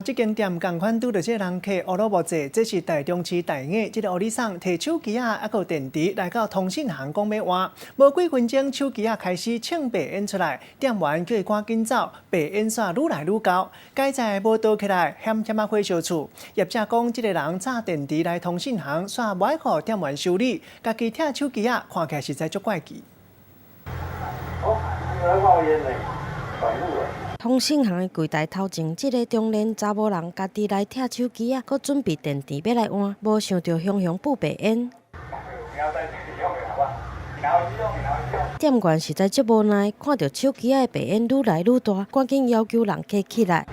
這間店仝款拄著這个人客烏魯木齊，這是台中市大雅這个烏里桑提手機仔猶閣電池來到通信行講欲換，無幾分鐘手機仔開始衝白煙出來，店員叫伊趕緊走，白煙煞愈來愈厚，佳哉無倒起來，險險仔火燒厝。業者講，這个人插電池來通信行，煞無愛予店員修理，家己拆手機仔，看起來實在足怪奇。哦，冒煙呢，短路啊。通信行的櫃台頭前，這个中年查某人家己來拆手機仔，閣準備電池欲來換，無想著雄雄噴白煙。店員實在足無奈，看著手機仔的白煙愈來愈大，趕緊要求人客起來。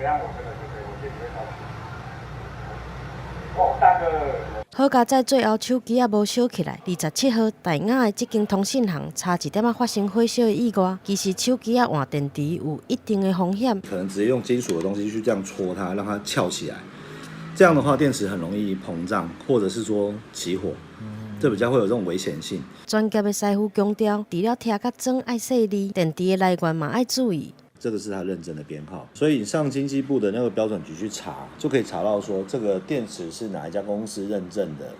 哦，大哥。好佳哉，最後手機仔無燒起來。27號大雅的這間通信行，差一點仔發生火燒的意外。其實手機仔換電池有一定的風險。可能直接用金屬的東西去這樣戳它，讓它翹起來。這樣的話，電池很容易膨脹，或者是說起火，這比較會有這種危險性。專業的師傅強調，除了拆佮裝愛細膩，電池的來源嘛愛注意。這個是他認證的編號，所以你上經濟部的那個標準局去查，就可以查到說這個電池是哪一家公司認證的，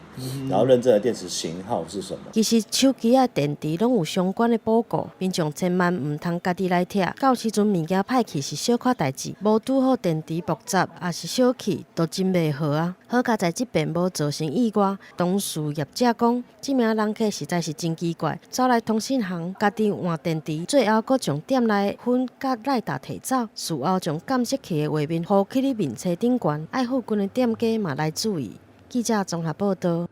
然後認證的電池型號是什麼。其實手機仔電池攏有相關的報告，民眾千萬毋通家己來拆。到時陣物件歹去是小可代誌，無拄好電池爆炸，抑是燒去，都真袂好啊。好佳哉這遍無造成意外。當事業者講，這名人客實在是真奇怪，走來通信行家己換電池，最後閣將店內粉佮賴達提走，事後將監視器的畫面予去咧面冊頂懸，愛附近的店家嘛來注意。記者綜合報道。